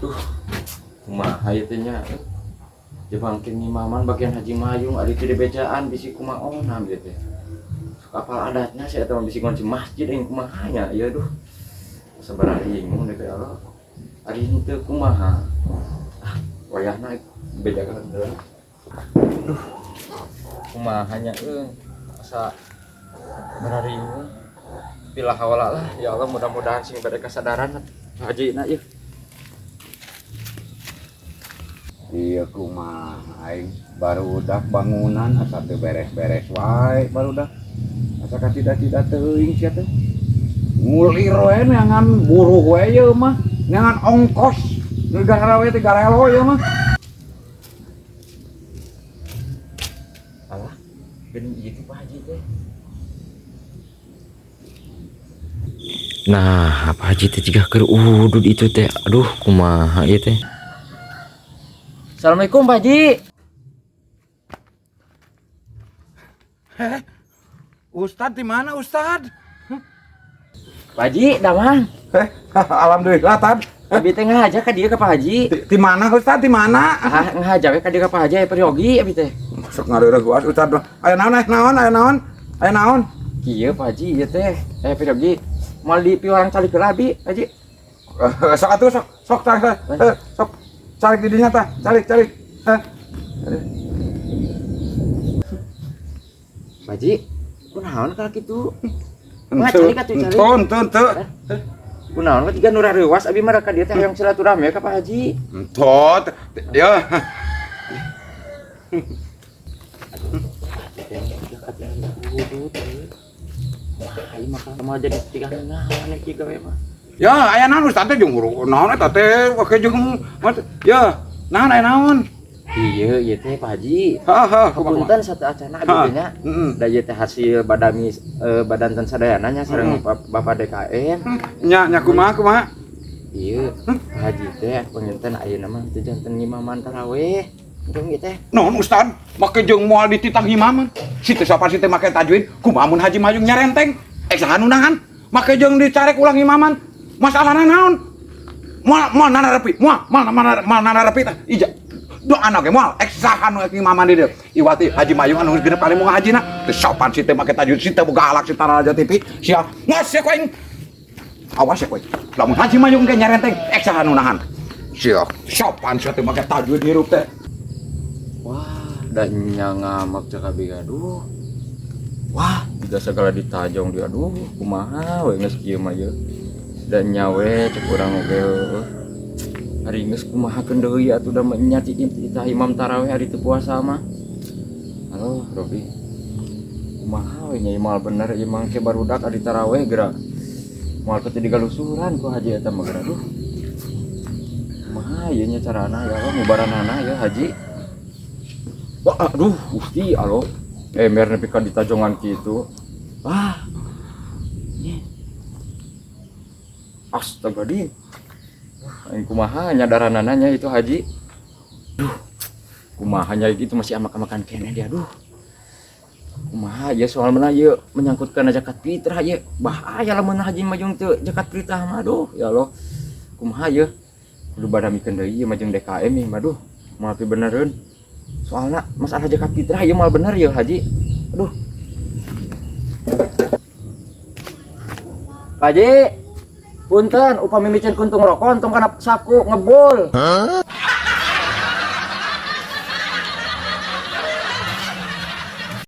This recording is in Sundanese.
Duh, kumaha ieu teh nya? Jebangkeun ngimaman bagian Haji Mayung ari teu dibejaan bisi kumaona ieu teh. Sok apal adatna sia eta mah bisi ngunci masjid aing kumaha nya ieu duh. Sabaraha bingung deh ya Allah. Ari henteu kumaha? Ah, wayahna bejakeun heula. Duh. Kumaha nya euy. Asa barariung. Pilah hawala lah ya Allah, mudah-mudahan sing bade kasadaran Haji na ieu. Iya kumaha aing barudak bangunan asa teu beres-beres wae barudak. Asa kacida-cida teuing sia teh. Ngulir we neangan buruh we ieu mah, neangan ongkos. Nu garawe teh garelo ieu mah. Alah, geuning ieu teh Pak Haji teh. Nah, Pak Haji teh jiga keur udud itu teh. Aduh, kumaha ieu teh. Assalamualaikum Pak Haji. Heh. Ustad di mana Ustad? Pak Haji, damang. Heh, alhamdulillah Tad. Abi teh ngajak ka dieu ka Pak Haji. Di mana Ustad? Di mana? Ah, ngajak we ka dieu ka Pak Haji aya peryogi abi teh. Sok ngareureuh Ustad. Aya naon aya naon aya naon? Aya naon? Kieu Pak Haji ieu teh. Aya peryogi. Moal di piwarang calik heula abi, Haji. Sok atuh sok sok calik sok calik di dinya tah, calik calik. Heh. Pak Haji, kunaon kalau kitu? Mah calik atuh calik. Ente ente ente. Kunaon mah tiga nu rareuwas abi mah ka dieu teh hayang silaturahmi ka Pak Haji. Ente ya. Wah, mah jadi tiga naon kieu gawe mah. Ya, aya naon Ustad teh jeung huruf naon eta teh oke jeung ya, naon aya naon? Iya, ieu teh Pak Haji. Heeh, heeh, Punten satu acana abi teh nya. Heeh. Da ieu teh hasil badami badanten sadayana nya sareng Bapak DKM. Nya nya kumaha kumaha? Iya, Pak Haji teh panginten ayeuna mah teu janten ngimaman tarawih. Jeung ieu teh. Naon Ustad? Make jeung moal dititah ngimaman. Si teh sapa si teh make tajwid, kumaha mun Haji Mayung nyarenteng? Saha nu nahan? Make jeung dicarek ulang imaman. Masalahna naon? Moal moal nanarepi, moal moal moal nanarepi tah. Ija. Doana ge moal ek saha nu ek imaman di dieu. Iwati Haji Mayung anu genep kali mau ngahajina. Teu sopan si teh make tajwid si teh boga alak si Taraja TV. Sia ngos sia ku aing. Awas sia ku aing. Lamun Haji Mayung ge nyarenteng ek saha nu nahan. Sia sopan sia teh make tajwid hirup teh. Wah, da nya ngamak cek abi aduh. Wah, juga segala ditajong dia aduh, kumaha we geus kieu mah ieu. Da nya we cek urang oge heueuh. Ari geus kumaha keun deui atuh da mah nya titah imam tarawih hari teu puasa mah. Halo, Robi. Kumaha we nya moal bener ieu mah ke barudak ari tarawih geura. Moal teu digalusuran ku haji eta mah geura duh. Kumaha ieu nya carana ya Allah mubaranana ya haji. Wah, aduh, Gusti Allah. Ember nepi ka ditajongan kitu. Wah. Astaga di. Aing kumaha nyadaranana nya itu haji. Duh. Kumaha nya itu masih amak-amakan keneh dia aduh. Kumaha ya soal mana ieu menyangkut kana zakat fitrah ieu. Bahaya lamun haji majung teu zakat fitrah mah aduh ya Allah. Kumaha ieu? Kudu badamikeun deui ieu mah jeung DKM ieu mah aduh. Moal pi benereun. Soalna masalah zakat fitrah ieu moal bener ieu haji. Aduh. Pak Haji, punten upami miceun kuntung rokok entong kana saku ngebul. Hah?